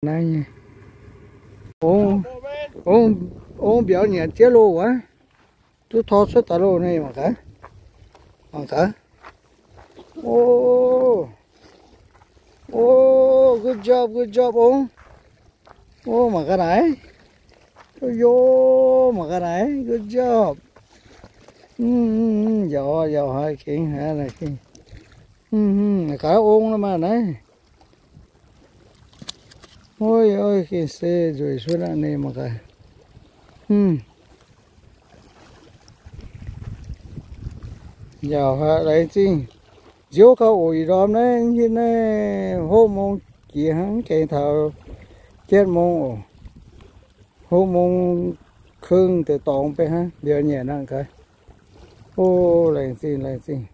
Naaiv nyei. Ong, ong, ong mbiauz nyanc jiex loh wuov. Duqv tor cuotv daaih loh naaiv, mangc gaax. Mangc gaax. Oh, oh, good job, good job, ong. Oh, mangc gaax naaic. Oh, yo, mangc gaax naaic. Good job. Yauc, yauc haic, gengh haic naaic gengh. Gaax ong nor maah naaiv. Oi, oi, gengh se nzueic cuotv aqv, ninh mangc gaax. Yauc haic, laengz zingh. Nziouv gauh oc, ih ndorm naaiv, naaiv hopv mong jiex hnangv, gengh taux เจ็ดโมง oc. Hopv mong keng deix dorngx beiv hnangv, mbiauz nyanc aqv gaax. O, laengz zingh, laengz zingh.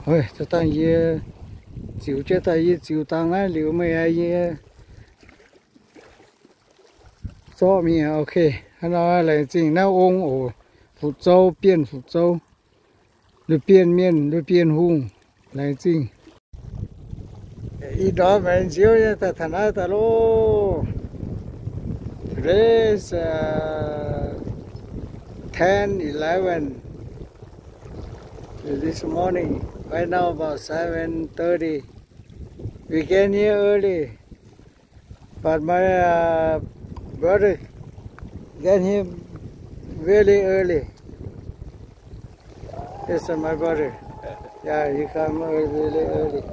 Ov, dangh yie ziux jienv daaih, yie ziux dangh naaiv liuz meih yie zorqv mingh. Ok, hnangv nor laengz zingh naaiv ong oc. Fu'zou, Bienh Fu'zou, Lu Bienh Mienh, Lu Bienh Hungh, laengz zingh. Ih ndorm aengx nziouv nyei daaih taux naaiv daaih loh. Today is, uh, ten eleven this morning. Right now about seven thirty. We get here early. But my, uh, brother get here very early. This is my brother. Yeah, he come early, very early.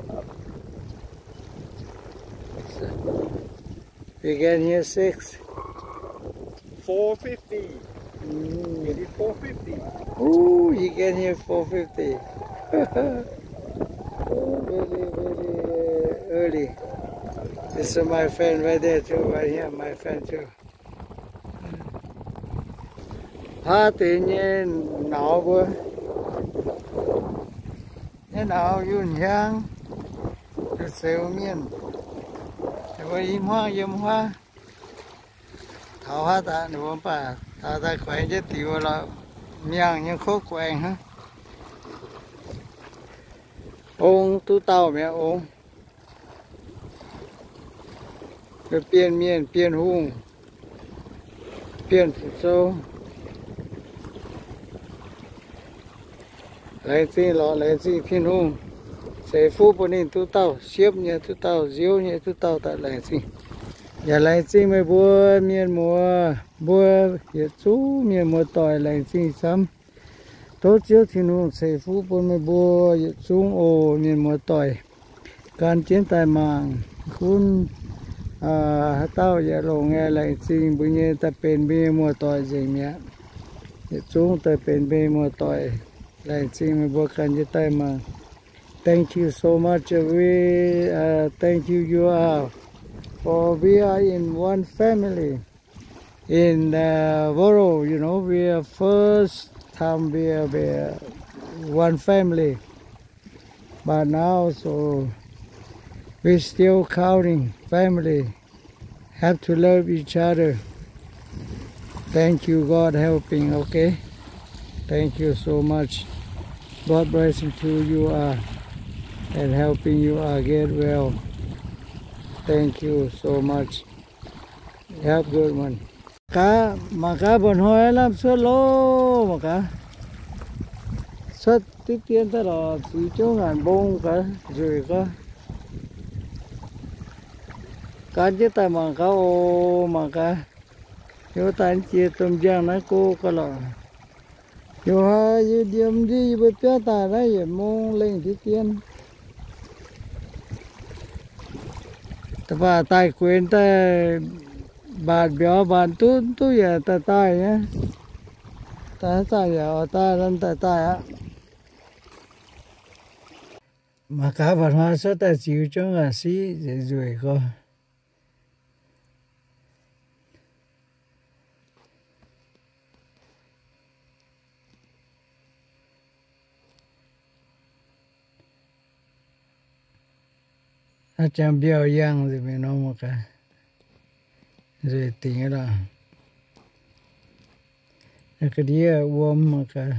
We get here six. Four fifty. Mm. It is four fifty. Ooh, you get here four fifty. Oh, very, very early. This is my friend right there too, right here, my friend too. Haav deix nyei nauz mbuo, nyei nauz yunh hiaang, yunh seix mienh, mbuo i hmuangv yiem huaav. Taux haav daaih ninh mbuo mv baac taux daaih guaengx jienv diuh lorqc, miangh nyei kouv guaengx hnangv. Ong duqv dauh mi'aqv ong. Bienh Mienh, Bienh Hungh, Bienh Fu'zou. Laengz zingh lorqc, laengz zingh Tin-Hungh ceix fuqv bun ninh duqv dauh siepv nyei, duqv dauh nziouv nyei, duqv dauh daaih laengz zingh. Yaac laengz zingh meih mbuo mienh muoz, mbuo yietc zungv mienh muoz-doic laengz zingh camv. Tov Ziouv Tin-Hungh ceix fuqv bun meih mbuo yietc zungv oc, mienh muoz-doic. Gan jienv daaih mangc gunv, aa, haaix dauh yaac longc nyei, laengz zingh mbuo nyei daaih benx mbuo nyei muoz-doic nzengc mi'aqv. Yietc zungv daaih benx mbuo nyei muoz-doic. Laengz zingh meih mbuo gan jienv daaih mangc. Thank you so much. We, uh, thank you, you are. For we are in one family. In the world, you know, we are first time we are, we are one family. But now, so we still counting family. Have to love each other. Thank you, God helping, okay? Thank you so much. God blessing to you, uh, and helping you, uh, get well. Thank you so much. Yep, good one. Gaax, mangc gaax mba'hnoi lamh cuotv loh, mangc gaax. Cuotv diqv dien daaih lorqc, ziux jienv ngaanc mbong gaax, nzueic gaax. Gan jienv daaih mangc gaax oc, mangc gaax. Yie daaih jiex domh njang naaiv go gaax lorqc. Yie haiz yie ndie ndie yie mbuo biauv daaih naaiv yietc mong lengh diqv dien. Da'faanh daaih guenx daaih mbatc mbiauz mbatc duqv duqv yaac daaih daaih nyei. Daaih haaix zanc yaac oix daaih nor daaih daaih aqv. Mangc gaax mba'hnoi cuotv daaih ziux jienv ngaanc siqv nzueic nzueic gorx. Aa, jangx mbiauh yangh nzengc mi'aqv nor mangc gaax. Nzueic dingc aqv lorqc. Naaiv ga'ndiev wuom mangc gaax.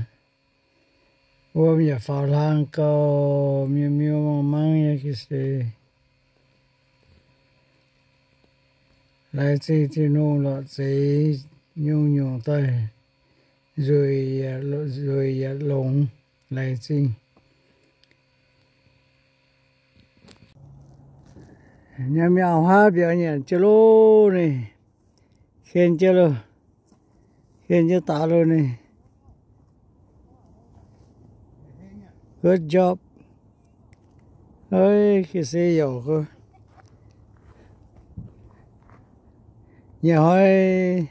Wuom yaac faaux hlang gauh miuc miuc mangc mangc nyei ga'sie. Laengz zingh Tin-Hungh lorqc zeix nyungc-nyungc daaih, nzueic, nzueic yaac longx. Laengz zingh. Nyanc miangh huaav mbiauz nyanc jienv loh ninh. Ken jienv loh. Ken jienv daaih loh ninh. Good job. Oi, ga'sie youc. Nyiec hnoi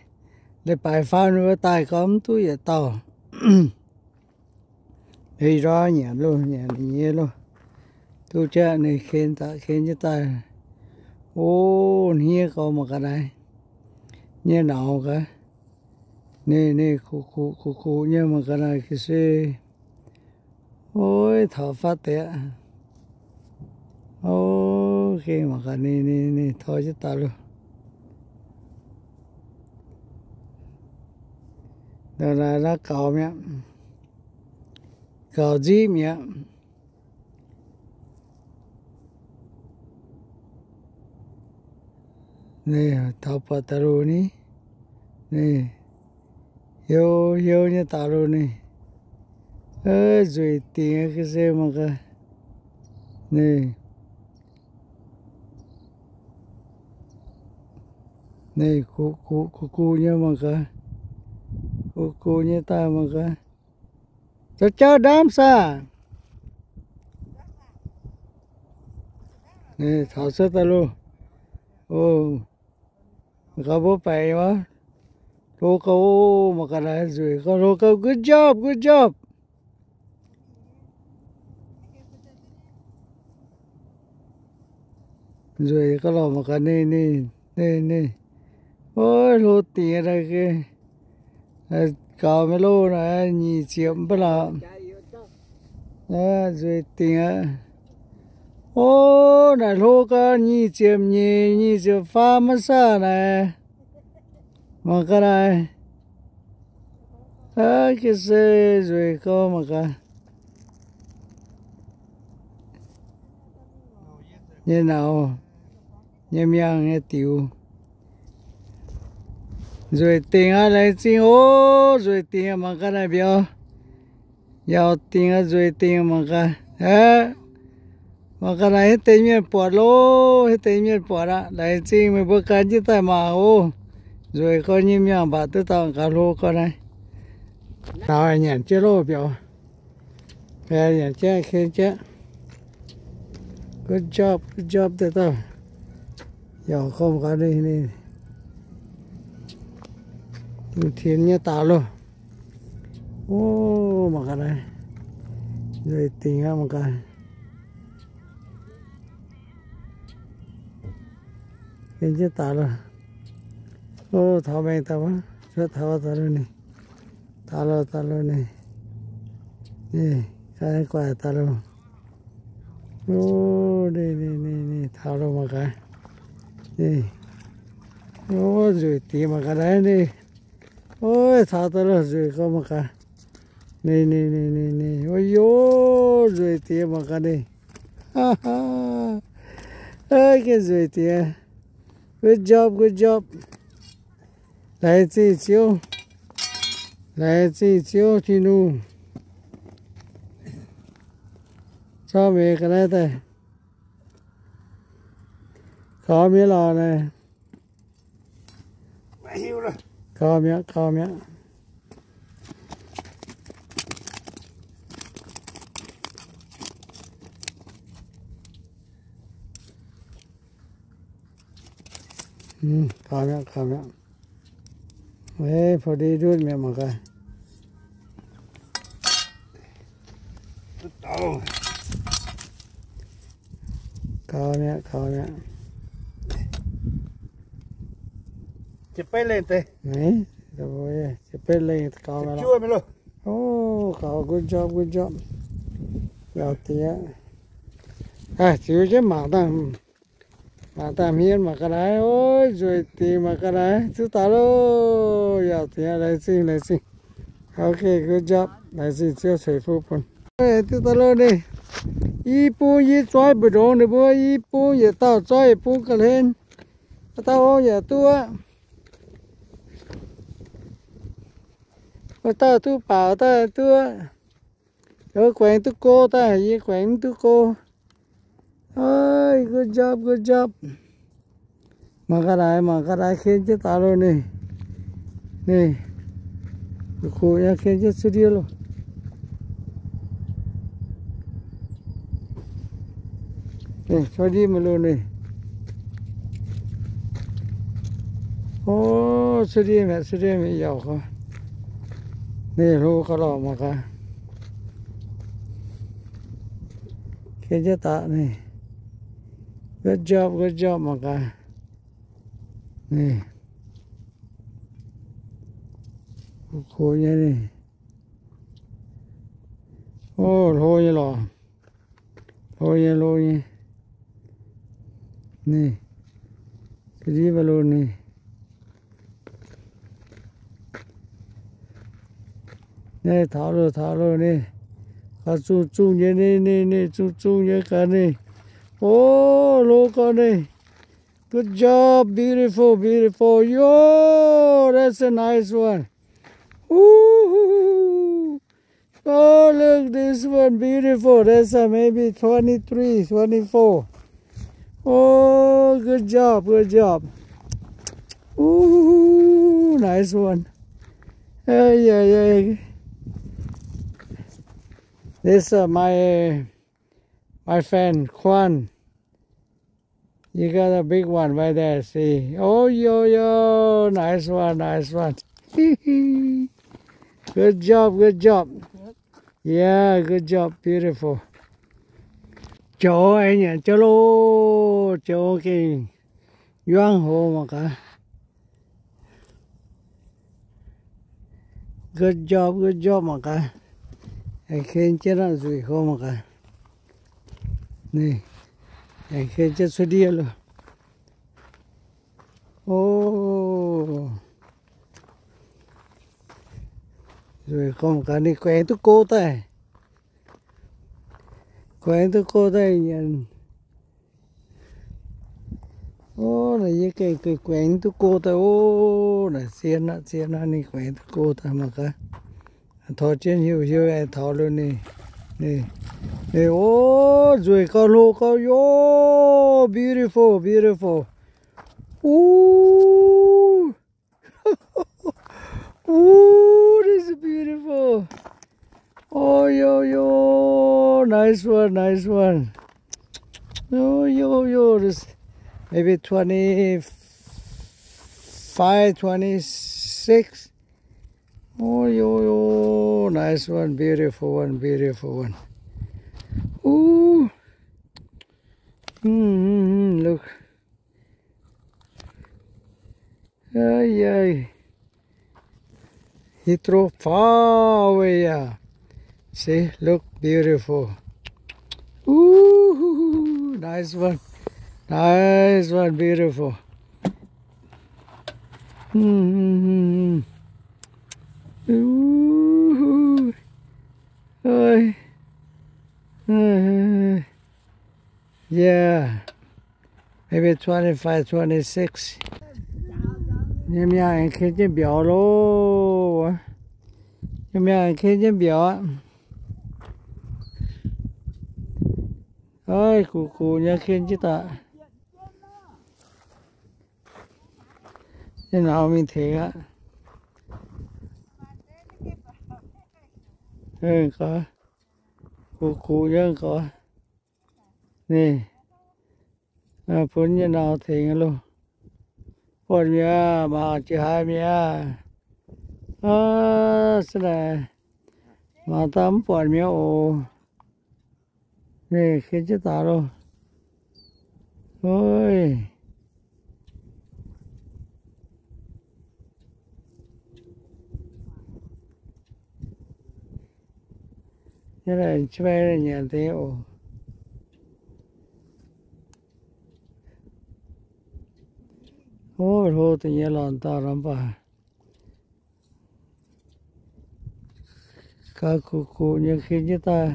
leiz-baaix faam ninh mbuo daaih gorngv mv duqv yietc dauh. Ei ndorm nyanc loh, nyanc ninh nyei loh. Duqv jaqv ninh ken daaih, ken jienv daaih. O, hniev gauh mangc gaax naaiv. Nyei nauz gaax. Ninh, ninh kuqv kuqv kuqv kuqv nyei mangc gaax naaiv ga'sie. Oi, taux fatv deix aqv. O, gengh mangc gaax ninh, ninh, ninh tor jienv daaih loh. Ndongc naaiv naaiv gaux mi'aqv. Gaux nziv mi'aqv. Ninh taux buatc daaih loh ni. Ninh hiuv hiuv nyei daaih loh ninh. Nzueic dingc ga'sie mangc gaax. Ninh, ninh guqv guqv guqv guqv nyei mangc gaax. Guqv guqv nyei daaih mangc gaax. Zoux jauv ndaamv saah? Ninh taux cuotv daaih loh. O, gauh mbuo baeqc wuov. Hlo gauh, mangc gaax naaiv nzueic gauh, hlo gauh, good job, good job. Nzueic gauh lorqc mangc gaax ninh, ninh, ninh, ninh. Ov, hlo dingc daaih gaux maiv loh naaic, nyic ziepc mv baac lorqc. Nzueic dingc aqv. Ov, naaic hlo gau nyic ziepc nyeic, nyic ziepc faam maiv saah naaic. Mangc gaax naaic. Aav, ga'sie nzueic gau mangc gaax. Nyei nauz, nyei miangh, nyei diux. Nzueic dingc aqv, laengz zingh oc. Nzueic dingc aqv, mangc gaax naaic mbiauz. Yaauc dingc aqv, nzueic dingc aqv, mangc gaax. Aeqv, mangc gaax naaic, hitv deix mienh buatc loh, hitv deix mienh buatc aqv. Laengz zingh meih mbuo gan jienv daaih mangc oc. Nzueic gau nyei miangh mbatc duqv dauh gaax hlo gau naaiv. Nauz nyanc jienv loh mbiauz. Nyanc jienv, ken jienv. Good job, good job deix dauh. Yaac gorngv gaax ninh, ninh lungh tien nyei daaih loh. O, mangc gaax naaiv. Nzueic dingc aqv, mangc gaax. Ken jienv daaih loh. O, taux mengh daaih wuov, cuotv taux daaih loh ninh. Daaih loh, daaih loh ninh. Ninh, guaix daaih loh. O, ninh, ninh, ninh, ninh, taux loh mangc gaax. Ninh. O, nzueic dingc mangc gaax naaiv ninh. Ov, taux daaih loh, nzueic gau mangc gaax. Ninh, ninh, ninh, ninh, ninh. O yo, nzueic dingc mangc gaax ninh. Aav, gengh nzueic dingc. Good job, good job. Laengz zingh Ziouv. Laengz zingh Ziouv Tin-Hungh. Zorqv mingh ga'naaiv daaih. Gaux mi'aqv lorqc naaic. Gaux mi'aqv, gaux mi'aqv. Gaux mi'aqv, gaux mi'aqv. Eix, พอดี ndutv mi'aqv mangc gaax. Gaux mi'aqv, gaux mi'aqv. Naaiv, ziepc betv lengh gaux mi'aqv lorqc. O, gaux, good job, good job. Yaac diex. Ziux jienv mangc dangh. Mangc daaih hmien mangc ga'naaiv, ov, nzueic dingc mangc ga'naaiv, zuov daaih loh, yaac dingc, laengz zingh, laengz zingh. Ok, good job, laengz zingh Ziouv ceix fuqv bun. Duqv daaih loh ninh, i bung i zoih mbu'ndongx ninh mbuo, i bung yietc dauh zoih yietc bung ga'hlen. Haaix dauh yaac duqv, haaix dauh duqv baac daaih duqv. Yie guaengx duqv go daaih, yie guaengx mv duqv go. Good job, good job. Mangc gaax naaic, mangc gaax naaic, ken jienv daaih loh ninh. Ninh, kuv nyei ken jienv cuotv ndiev loh. Ninh cuotv ndiev mingh loh ninh. O, cuotv ndiev mi'aqv, cuotv ndiev mingh yaac ninh hlo gauh lorqc mangc gaax. Ken jienv daaih ninh. Good job, good job mangc gaax. Ninh, kuv nyei ninh. O, hlo nyei lorqc. Hlo nyei, hlo nyei. Ninh, ga'ndiev maiv loh ninh. Naaiv taux loh, taux loh ninh. Gaax zungh zungh nyei ninh, ninh, ninh zungh zungh nyei gaax ninh. O, hlo gauh ninh. Good job, beautiful, beautiful. Yo, that's a nice one. Woohoo! Oh, look, this one beautiful. That's uh, maybe twenty-three, twenty-four. Oh, good job, good job. Ooh, nice one. Hey, yeah, yeah. This uh, my my friend Quan. You got a big one right there, see. Oh, yo, yo, nice one, nice one. Good job, good job. Yeah, good job, beautiful. Joux aengx nyanc jienv loh, joux gengh yuangv hoz mangc gaax. Good job, good job mangc gaax. Aengx ken jienv nzueic hoz mangc gaax. Ninh, aengx ken jienv cuotv ndiev loh. O, nzueic gormx gaax ninh guaengx duqv go daaih. Guaengx duqv go daaih nyanc. O, naaic yie gengh guaengx duqv go daaih o. Naaic zien aqv, zien aqv, ninh guaengx duqv go daaih mangc gaax. Tor jienv hiuv hiuv aengx taux loh ninh. Ninh, ninh, o, nzueic gauh hlo gauh yo. Beautiful, beautiful. Ooh. Ooh, this is beautiful. Oh, yo, yo. Nice one, nice one. Oh, yo, yo. This maybe twenty-five, twenty-six. Oh, yo, yo. Nice one, beautiful one, beautiful one. Ooh. Mm-hmm, look. Ay, ay. He throw far away, yeah. See, look beautiful. Ooh, nice one. Nice one, beautiful. Mm-hmm. Ooh. Ay. Ay. Yeah. Maybe twenty-five, twenty-six. Nyiemc yaangh aengx ken jienv mbiauz loh. Nyiemc yaangh aengx ken jienv mbiauz aqv. Oix, gux gux nyei ken jienv daaih. Nyei nauz mingh tengx aqv. Gux gux nyei gorx. Ninh, bun nyei nauz tengx loh. Buatc mi'aqv, mangc jiex haaix mi'aqv. Aav, se naaic mangc daaih mv buatc mi'aqv oc. Ninh ken jienv daaih loh. Oi. Nyei naaic, nyanc deix oc. O, hlo deix nyei lornc dauh lornc baac. Gaax guqc guqc nyei kin jienv daaih.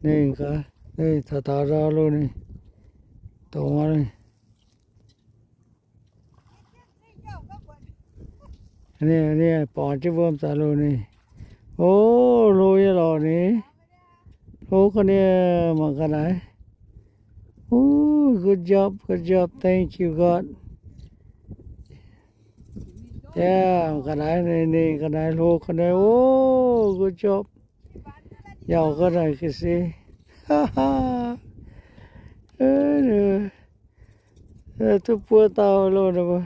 Ninh gaax, ninh taux taux ndau loh ninh dongz aqv. Ninh, ninh borngz jienv wuom zaqc loh ninh. O, hlo nyei lorqc ninh. Hlo ga'naaiv, mangc ga'naaiv. O, good job, good job, thank you God. Yeah, ga'naaiv ninh, ninh ga'naaiv hlo ga'naaiv. O, good job. Yaac ga'naaiv ga'sie. Duqv buo dauh loh ninh mbuo.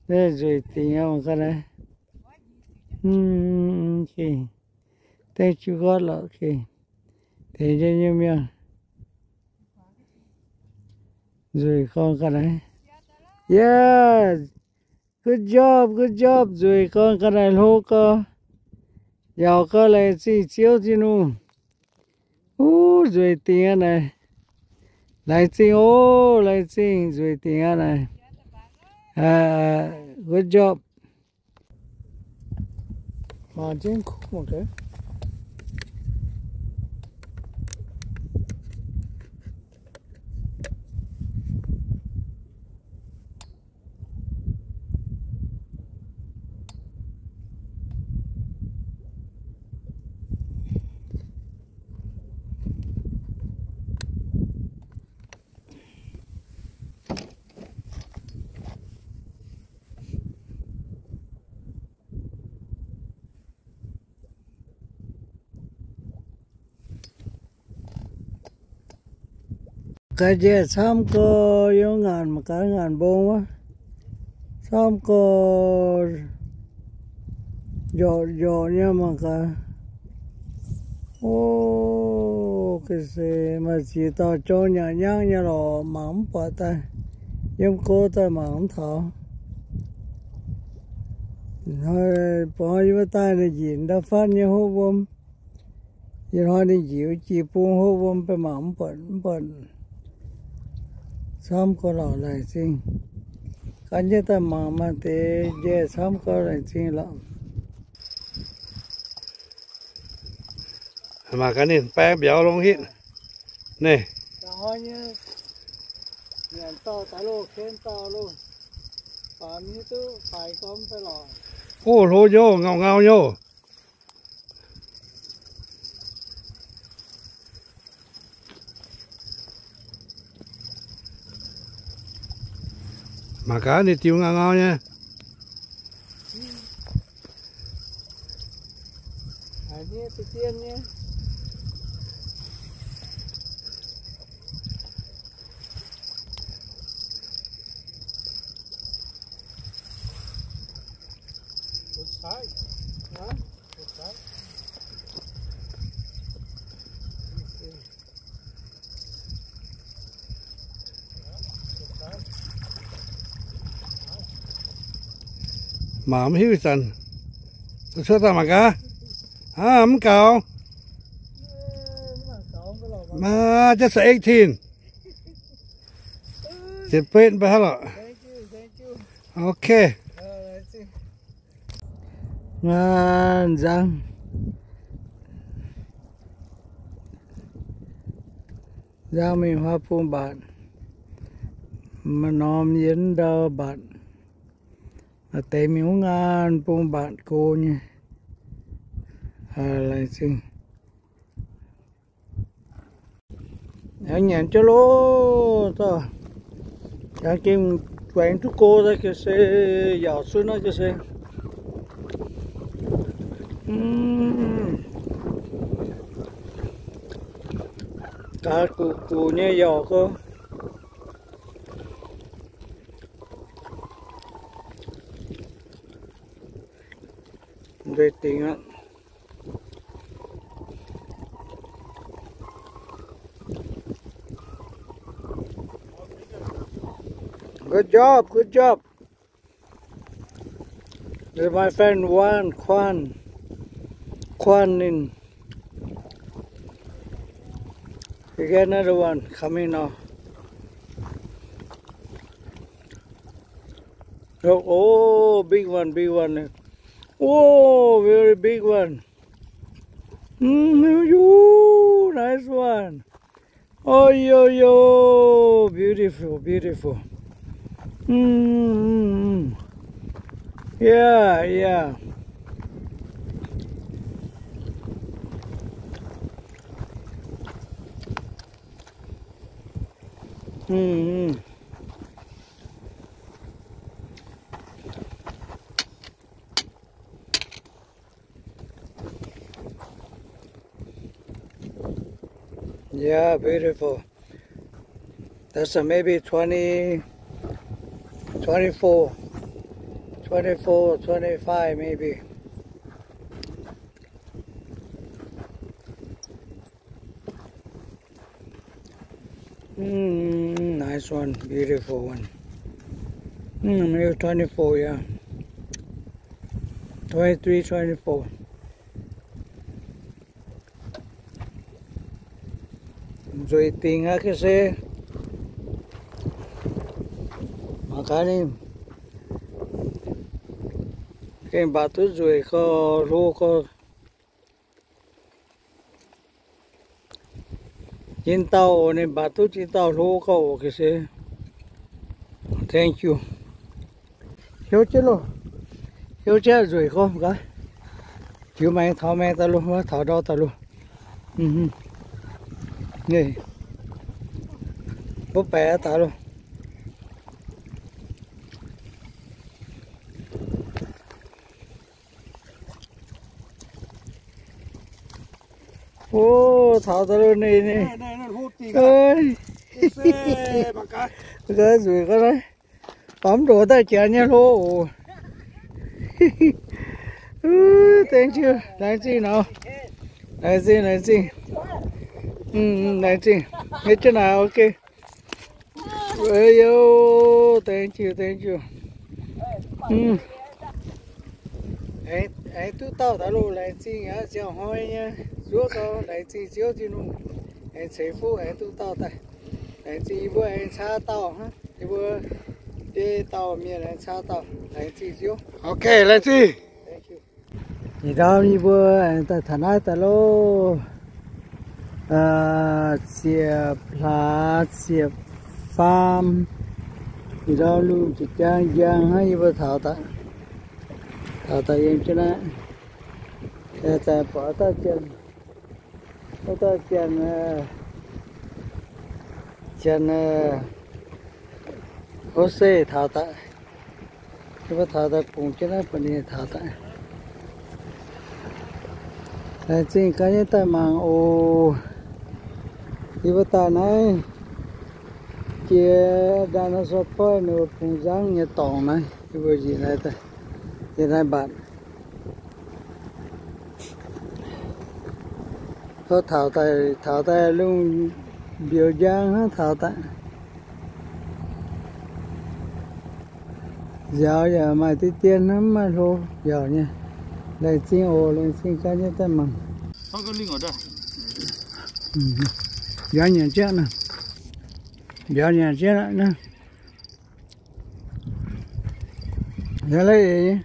Nzueic dingc aqv, mangc ga'naaiv. Thank you God lorqc. Deix nyei nyei mienh. Nzueic gorn ga'naaiv. Yeah, good job, good job. Nzueic gorn ga'naaiv hlo gau. Yaac gau, laengz zingh Ziouv Tin-Hungh. Uv, nzueic dingc aqv naaic. Laengz zingh oc, laengz zingh, nzueic dingc aqv naaic. Good job. Mangc jienv kuv mangc gaax. Gaax njaih camv gau, yiem ngaanc mangc gaax, ngaanc mbong wuov. Camv gau, njorqc njorqc nyei mangc gaax. O, ga'sie maaih ziex dauh jorng nyanc nyangv nyei lorqc, mangc mv buatc daaih. Yiem go daaih mangc mv taux. Hnoi bungx yie mbuo daaih ninh njiec ndau fatv nyei hopv wuom. Ih hnoi ninh njiec wuov jiex bung hopv wuom, mv baac mangc mv buatc, mv buatc. Camv gau lorqc, laengz zingh. Gan jienv daaih mangc, maaih deix njaih camv gau, laengz zingh lorqc. Mangc gaax ninh baeng mbiauz longx hitv. Naaic. O, hlo nyei, ngau ngau nyei. Mangc gaax ninh diux ngau ngau nyei. Mangc mv hiuv zanc. Cuotv daaih mangc gaax. Aa, mv gaux. Maa, just eighteen. Ziepc betv mv baac haaix lorqc. Ok. Aa, nzang, nzang mingh huaav bung mbatc, maaih norm yie ndau mbatc, maaih deix mingh wuov ngaanc bung mbatc go nyei. Laengz zingh. Aengx nyanc jienv loh, yangh gengh waengx duqv go daaih ga'sie, yaauc sun naaiv ga'sie. Gaax guqc guqc nyei yaauc go. Nzueic dingc aqv. Good job, good job. This is my friend Wan, Quan, Quan Ninh. We get another one coming now. Oh, big one, big one. Oh, very big one. Mm, you, nice one. Oh, yo, yo, beautiful, beautiful. Mm, mm, mm. Yeah, yeah. Mm, mm. Yeah, beautiful. That's uh, maybe twenty, twenty-four, twenty-four, twenty-five maybe. Mm, nice one, beautiful one. Mm, maybe twenty-four, yeah. Twenty-three, twenty-four. Nzueic dingc aqv, ga'sie. Mangc gaax ninh gengh mbatc duqv nzueic gorx, hlo gorx. Jien dauh oc, ninh mbatc duqv jien dauh hlo gorx oc, ga'sie. Thank you. Heuc jienv loh. Heuc jienv nzueic gorx gaax. Jiux maengx taux maengx daaih loh, taux ndau daaih loh. Ninh, mbuo baeqc daaih loh. O, taux daaih loh, ninh, ninh. Nzueic gorx naaiv. Baac mv ndongc daaih janx nyei hlo oc. Thank you, laengz zingh nor. Laengz zingh, laengz zingh. Laengz zingh. Maiv jienv naaic, ok. Yo, thank you, thank you. Aengx duqv dauh daaih loh, laengz zingh aqv, ziangh hnoi nyei zuov gau, laengz zingh Ziouv Tin-Hungh. Aengx ceix fuqv aengx duqv dauh daaih. Laengz zingh yie mbuo aengx caa dauh hnangv, yie mbuo biei dauh mienh aengx caa dauh. Laengz zingh Ziouv. Ok, laengz zingh. Ih ndorm yie mbuo aengx daaih taux naaiv daaih loh. Ziepc hlaax ziepc faam. Ih ndorm lungh ziepc jaang njang hnangv yie mbuo taux daaih. Taux daaih yiem jienv naaiv. Daaih buatc dauh janx, dauh janx, janx Hose taux daaih. Yie mbuo taux daaih bungx jienv naaiv buatc ninh taux daaih. Laengz zingh gaax nyei daaih mangc oc. Yie mbuo daaih naaiv jiex dinosaur point ninh mbuo bungx nzangv nyei dorngx naaiv, yie mbuo njiec naaiv daaih, njiec naaiv mbatc. Taux daaih, taux daaih lungh mbiauz njang hnangv taux daaih. Nziaaux yaac maaih diqv dien hnangv, mv maaih hlo nziaaux nyei. Laengz zingh oc, laengz zingh gaax nyei daaih mangc. Nziaaux nyanc jienv naaiv, nziaaux nyanc jienv naaiv. Nziaaux la'eix nyei.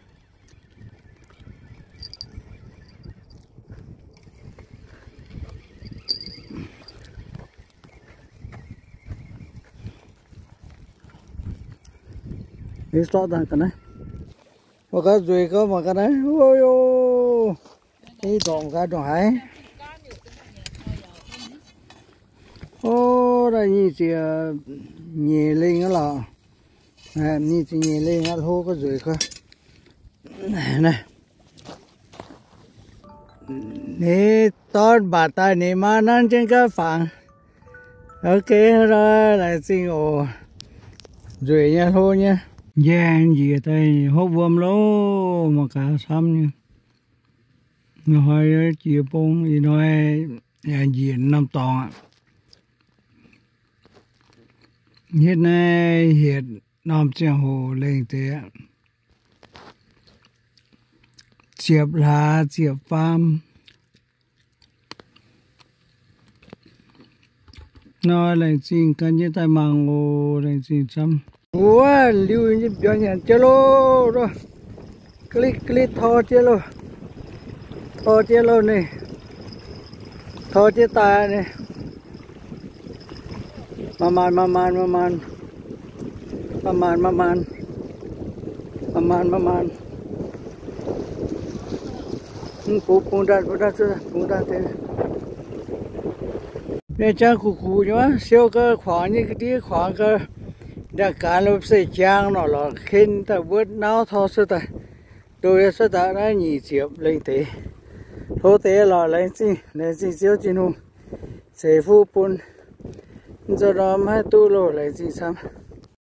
Ninh zorqv dangh ga'naaiv. Mangc gaax nzueic gau, mangc gaax naaiv. Ov, ov, ih ndorpc gaax ndongc haaix. Ov, naaiv nyic ziepc nyeic lengh aqv lorqc. Nyic ziepc nyeic lengh aqv, hlo ga'nzueic gau. Ninh dorn mbatc daaih ninh maa nanv jienv gaav fangx. Ok, laengz zingh oc. Nzueic nyei hlo nyei. Njaeng njiec daaih hopv wuom loh, mangc gaax camv nyei. Hnoi jiex bung ih hnoi njiec norm dorngx aqv. Hietv naaiv hietc norm ziangh hoc lengh deix aqv. Ziepc hlaax ziepc faam. Nor laengz zingh gan jienv daaih mangc oc. Laengz zingh camv. Wuov liuz nyei mbiorngz nyanc jienv loh, ga'litv ga'litv tor jienv loh, tor jienv loh ninh, tor jienv daaih ninh, maaih maanc maaih maanc maaih maanc, maaih maanc maaih maanc, maaih maanc maaih maanc. Mv bungx bungx daaih, bungx daaih, bungx daaih deix. Mienh jangx guqc guqc nyei wuov, siou gau kuangx nyei ga'ndiev, kuangx gau ndaangh gaanx lo se jaang nor lorqc, ken daaih wuotv nauv tor cuotv daaih, ndoh yaac cuotv daaih naaiv nyic ziepc lengh deix. Hlo deix lorqc, laengz zingh, laengz zingh Ziouv Tin-Hungh ceix fuqv bun. Mv zoux norm maiv duqv loh, laengz zingh camv.